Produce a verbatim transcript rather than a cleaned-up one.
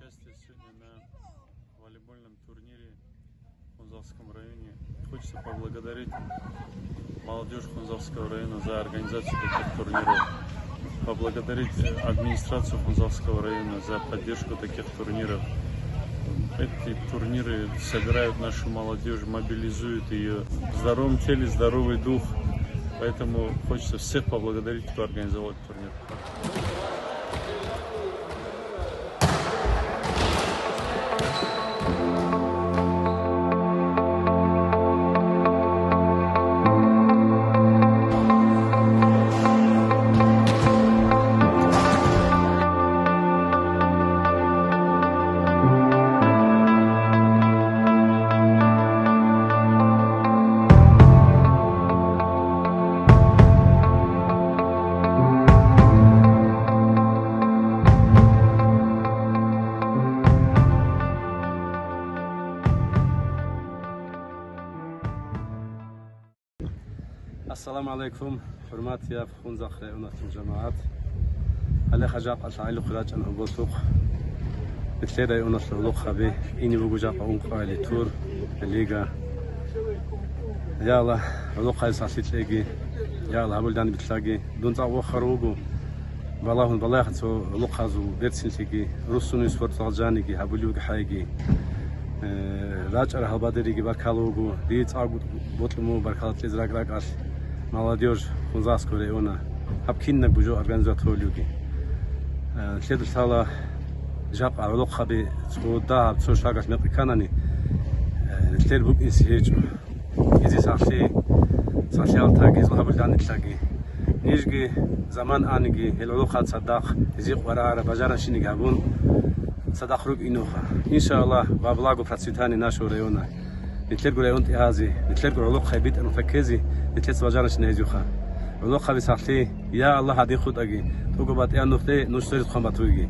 Участие сегодня на волейбольном турнире в Хунзахском районе. Хочется поблагодарить молодежь Хунзахского района за организацию таких турниров. Поблагодарить, э, администрацию Хунзахского района за поддержку таких турниров. Эти турниры собирают нашу молодежь, мобилизуют ее. В здоровом теле здоровый дух. Поэтому хочется всех поблагодарить, кто организовал этот турнир. Ассаламу гӀалайкум, хӀурматияб Хунзахъ районалъул жамагӀат. Гьале жакъа лъагӀалухъе рачӀана гьоболлъухъ. Нилъер районалъул гӀолохъаби ине буго жакъа ункъоялде тур, лига. Я Аллагь, гӀолохъаби сахлъи кьеги, я Аллагь, гьабулел данде битӀаги. Дун цӀакъ вохар вуго. Балагьун балагье цо гӀолохъабазул берцинлъиги, руссунуе спортзал жаниги гьабулев вугехӀеги. Э, рачӀарал гьалбадериги баркала вуго. Дие цӀакъ бокьун буго баркала кьезе ракӀ-ракӀалъ молодёжь Хунзахского района. Гьаб кинабго жо организовать гьабулевги. Э, нилъеда лъала жакъа гӀолохъаби цо дагьаб цо шагалъ мекъи кканани, э, нилъер букӀине гьечӀо. Гьезие сахлъи, сахлъиялда гьезул гьабулел данде битӀаги. Нижги заман аниги, гьел гӀолохъаби цадахъ, гьезие къваригӀараб бажаранщиниги гьабун, цадахъ рукӀинеха. Иншаллагь, во благо процветания нашего района. Нилъерго район тӀагӀазе, нилъерго гӀолохъаби битӀараб нухда ккезе, нилъеца бажаранщина гьезухъа. ГӀолохъаби сахлъи, я Аллагь, гьадин хутӀаги, тӀугу батӀияб нухде нуж цере хъван батуриги.